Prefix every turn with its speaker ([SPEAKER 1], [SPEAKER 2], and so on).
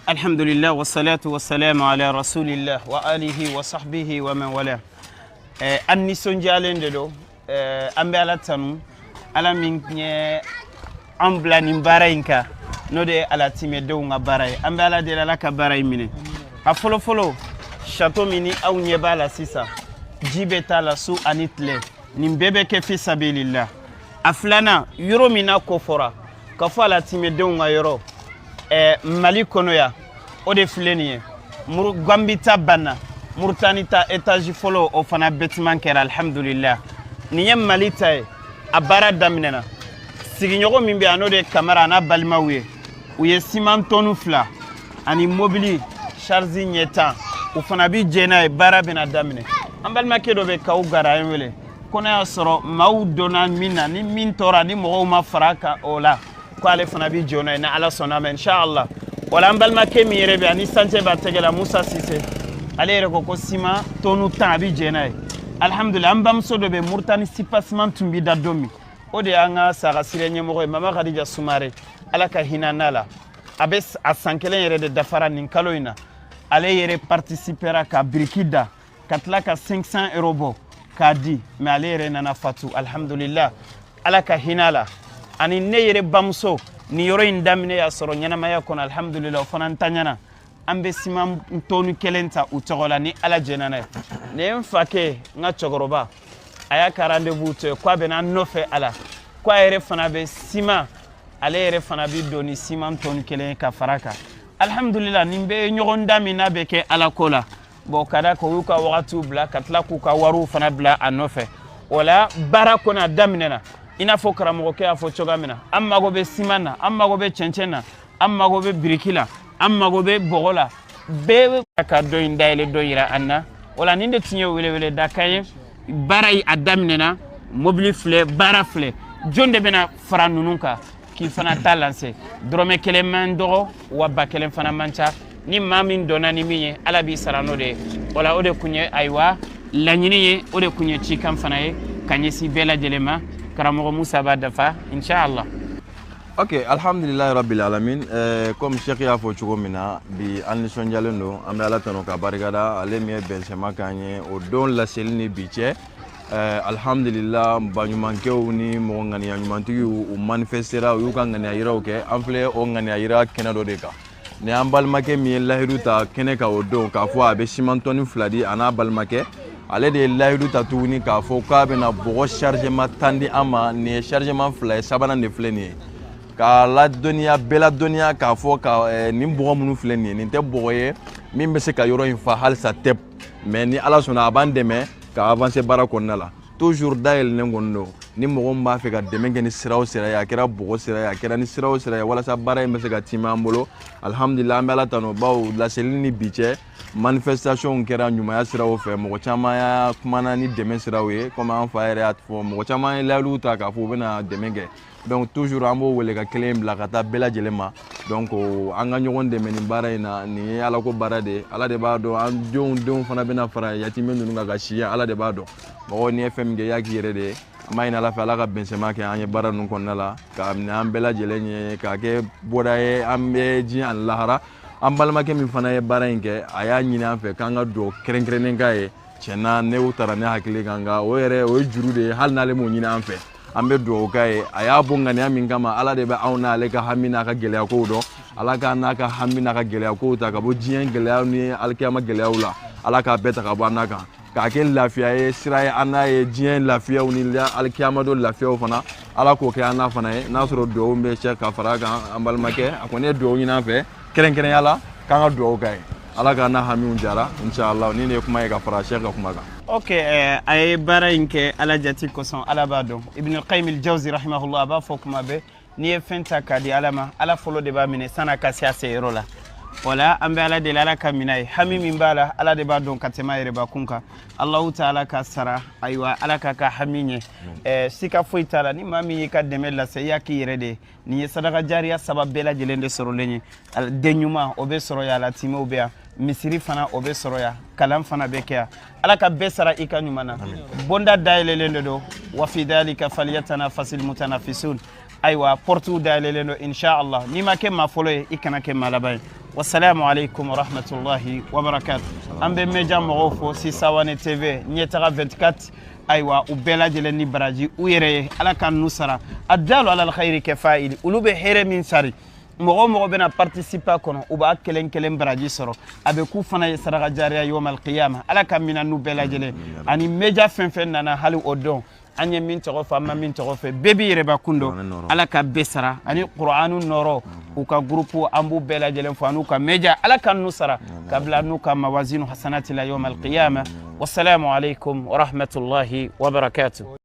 [SPEAKER 1] Alhamdulillah wassalatu wassalamu ala rasulillah wa alihi wa sahbihi wa man wala. An nisɔndiyalen de don. An bɛ Ala tanu, Ala min ye an bila nin baara in kan, n'o de ye alatimɛdenw ka baara ye. An bɛ Ala deli, Ala ka baara in minɛ. A fɔlɔfɔlɔ, château min ni aw ɲɛ b'a la sisan, ji bɛ t'a la su ani tile, nin bɛɛ bɛ kɛ fi sabilillah. A filanan, yɔrɔ min n'a ko fɔra ka fɔ alatimɛdenw ka yɔrɔ Mali kɔnɔ yan, o de filɛ nin ye. Gambi ta banna, Murutani ta étage fɔlɔ, o fana bâtiment kɛra, alhamdulillah. Nin ye Mali ta ye, a baara daminɛna. Sigiɲɔgɔn min bɛ yan, n'o de ye Kamara a n'a balimaw ye, u ye siman tɔnu 2 ani mobili charge ɲɛ 10, u fana bi jɛ n'a ye, baara bɛna daminɛ. An balimakɛ dɔ bɛ Kaw Gara, a ye n wele ko n'a y'a sɔrɔ maaw donna min na, ni min tɔɔra, ni mɔgɔw ma fara a kan o la, ko ale fana bi jɔ n'a ye, ni Ala sɔnna ma, inshallah. Wala an balimakɛ min yɛrɛ bɛ yan ni chantier b'a tɛgɛ la, Musa Sise, ale yɛrɛ ko ko siman tɔnu 10, a bi jɛ n'a ye, alhamdulillah. An bamuso dɔ bɛ Murutani, soubassement tun bi da don min, o de y'an ka saga sirɛ ɲɛmɔgɔ ye, Mama Khadija Sumare, Ala ka hinɛ n'a la. A bɛ a san 1 yɛrɛ de dafara nin kalo in na. Ale yɛrɛ participera ka biriki da, ka tila ka 500 euros bɔ k'a di, mais ale yɛrɛ nana fatu, alhamdulillah, Ala ka hinɛ la. Ani ne yɛrɛ bamuso, nin yɔrɔ in daminɛ y'a sɔrɔ ɲɛnamaya kɔnɔ, alhamdulillah, o fana ntanyana. An bɛ siman tɔni 1 ta u tɔgɔ la, ni Ala jɛnna n'a ye. Nin ye n fakɛ, n ka cɛkɔrɔba, a y'a ka rendez-vous to yen k'a bɛ n'an nɔfɛ a la, ko a yɛrɛ fana bɛ siman, ale yɛrɛ fana bɛ don ni siman tɔni 1 ye ka fara kan, alhamdulillah. Nin bɛɛ ye ɲɔgɔn da min n'a bɛ kɛ Ala ko la. Bon, ka da kan u y'u ka wagatiw bila, ka tila k'u ka wariw fana bila a nɔfɛ. O la baara kɔni a daminɛna, i n'a fɔ karamɔgɔkɛ y'a fɔ cogoya min na. An mago bɛ siman na, an mago bɛ cɛncɛn na, an mago bɛ biriki la, an mago bɛ bɔgɔ la. Bɛɛ ka dɔ in dayɛlɛ, dɔ yira an na. O la nin de tun ye welewele dakan ye. Baara in a daminɛna, mobili filɛ, baara filɛ, jɔn de bɛna fara ninnu kan k'i fana ta lanse? Dɔrɔmɛ 1 man dɔgɔ wa 1000 fana man ca. Ni maa min dɔnna ni min ye, Ala b'i sara n'o de ye. O la o de kun ye, ayiwa, laɲini ye, o de kun ye cikan fana ye ka ɲɛsin bɛɛ lajɛlen ma. Karamɔgɔ Musa b'a dafa, inshallah.
[SPEAKER 2] Ok, alhamdulilayi rabbil alamin. Comme Cheikh y'a fɔ cogo min na, bi an nisɔndiyalen don. An bɛ Ala tanu ka barikada, ale min ye bɛnsɛma k'an ye o don laseli ni bi cɛ. Alhamdulillah, baɲumankɛw ni mɔgɔ ŋaniya ɲumantigiw, u manifestera, u y'u ka ŋaniya yiraw kɛ. An filɛ o ŋaniya yira kɛnɛ dɔ de kan. Ni an balimakɛ min ye lahidu ta kɛnɛ kan o don k'a fɔ a bɛ siman tɔni 2 di a n'a balimakɛ, ale de ye lahidu ta tuguni k'a fɔ k'a bɛna bɔgɔ chargement 10 di an ma. Nin ye chargement 2 ye, sabanan de filɛ nin ye. K'a ladɔnniya bɛɛ, ladɔnniya k'a fɔ ka nin bɔgɔ minnu filɛ nin ye, nin tɛ bɔgɔ ye min bɛ se ka yɔrɔ in fa halisa tɛ, mais ni Ala sɔnna, a b'an dɛmɛ ka avancer baara kɔnɔna la. Toujours dayɛlɛnnen kɔni don, ni mɔgɔ min b'a fɛ ka dɛmɛ kɛ ni sira o sira ye, a kɛra bɔgɔ sira ye, a kɛra ni sira o sira ye, walasa baara in bɛ se ka tiimɛ an bolo. Alhamdulillah, an bɛ Ala tanu, bawo laseli ni bi cɛ, manifestation kɛra ɲumanya siraw fɛ, mɔgɔ caman y'a kumana ni dɛmɛ siraw ye. Komi an fa yɛrɛ y'a fɔ, mɔgɔ caman ye layiduw ta k'a fɔ u bɛna dɛmɛ kɛ. Donc toujours an b'o wele ka kelen bila ka taa bɛɛ lajɛlen ma. Donc an ka ɲɔgɔn dɛmɛ nin baara in na. Nin ye Ala ko baara de ye, Ala de b'a dɔn an denw denw fana bɛna fara yatimɛ ninnu kan ka si yan, Ala de b'a dɔn. Mɔgɔ n'i ye fɛn min kɛ, i y'a k'i yɛrɛ de ye. An b'a ɲini Ala fɛ, Ala ka bɛnsɛma kɛ an ye baara ninnu kɔnɔna la, k'a minɛ an bɛɛ lajɛlen ye, k'a kɛ bɔda ye an bɛ diɲɛ ani lahara. An balimakɛ min fana ye baara in kɛ, a y'a ɲini an fɛ k'an ka dugawu kɛrɛnkɛrɛnnen k'a ye. Tiɲɛna, ne y'o taara ne hakili kan, nka o yɛrɛ o ye juru de ye. Hali n'ale m'o ɲini an fɛ, an bɛ dugawu k'a ye. A y'a bɔ ŋaniya min kama, Ala de bɛ anw n'ale ka hami n'a ka gɛlɛya kow dɔn. Ala k'a n'a ka hami n'a ka gɛlɛya kow ta ka bɔ diɲɛ gɛlɛyaw ni alikiyama gɛlɛyaw la. Ala k'a bɛɛ ta ka bɔ an n'a kan, k'a kɛ lafiya ye, sira ye an n'a ye, diɲɛ lafiyaw ni alikiyama don lafiyaw fana, Ala k'o kɛ an n'a fana ye. N'a sɔrɔ dugawu bɛ cɛ ka fara a kan, an balimakɛ, a kɔni ye dugawu ɲini an fɛ kɛrɛnkɛrɛnya la k'an ka dugawu k'a ye, Ala k'an n'a hamiw jara, inshallah. Ni de ye kuma ye ka fara Cheikh ka kuma kan.
[SPEAKER 1] Ok, a ye baara in kɛ Ala jati kosɔn, Ala b'a dɔn. Ibn al-Qayyim al-Jawzi rahimahullah a b'a fɔ kuma bɛɛ, n'i ye fɛn ta k'a di Ala ma, Ala fɔlɔ de b'a minɛ san'a ka se a seyɔrɔ la. Wala an bɛ Ala deli, Ala ka minɛ ye. Hami min b'a la, Ala de b'a dɔn ka tɛmɛ a yɛrɛbakun kan. Alahu taala ka sara, ayiwa, Ala k'a ka hami ɲɛ. Sika foyi t'a la, ni maa min y'i ka dɛmɛ lase, i y'a k'i yɛrɛ de ye. Nin ye sadaka jariya saba bɛɛ lajɛlen de sɔrɔlen ye. Den ɲuman o bɛ sɔrɔ yan, alatimɛw bɛ yan, misiri fana o bɛ sɔrɔ yan, kalan fana bɛ kɛ yan. Ala ka bɛɛ sara i ka ɲuman na. Bonda dayɛlɛlen de don, wa fi dhalika falyatanafasil mutanafisun. Ayiwa, portiw dayɛlɛlen don, inshallah. N'i ma kɛ maa fɔlɔ ye, i kana kɛ maa laban ye. Wasalamu alaikum warahmatullahi wabarakatu. An bɛ media mɔgɔw fo, Sisawane TV, Ɲɛtaga 24. Ayiwa, u bɛɛ lajɛlen ni baraji u yɛrɛ ye. Ala ka n'u sara. Adalu ala alkhairi kɛfa'ili. Olu bɛ hɛrɛ min sari, mɔgɔ o mɔgɔ bɛna participer a kɔnɔ, u b'a kelen kelen baraji sɔrɔ. A bɛ k'u fana ye saraka jariya yawmal qiyama. Ala ka mina n'u bɛɛ lajɛlen ani media fɛn fɛn nana hali o don. An ye min tɔgɔ fɔ, an ma min tɔgɔ fɛ, bɛɛ b'i yɛrɛbakun dɔn. Ala ka bɛɛ sara ani Kur'anu nɔrɔ u ka groupe. An b'u bɛɛ lajɛlen fo an'u ka media. Ala ka n'u sara ka bila n'u ka mawazinu hasanati la yawmal qiyama. Wassalamu alaikum warahmatullahi wabarakatuh.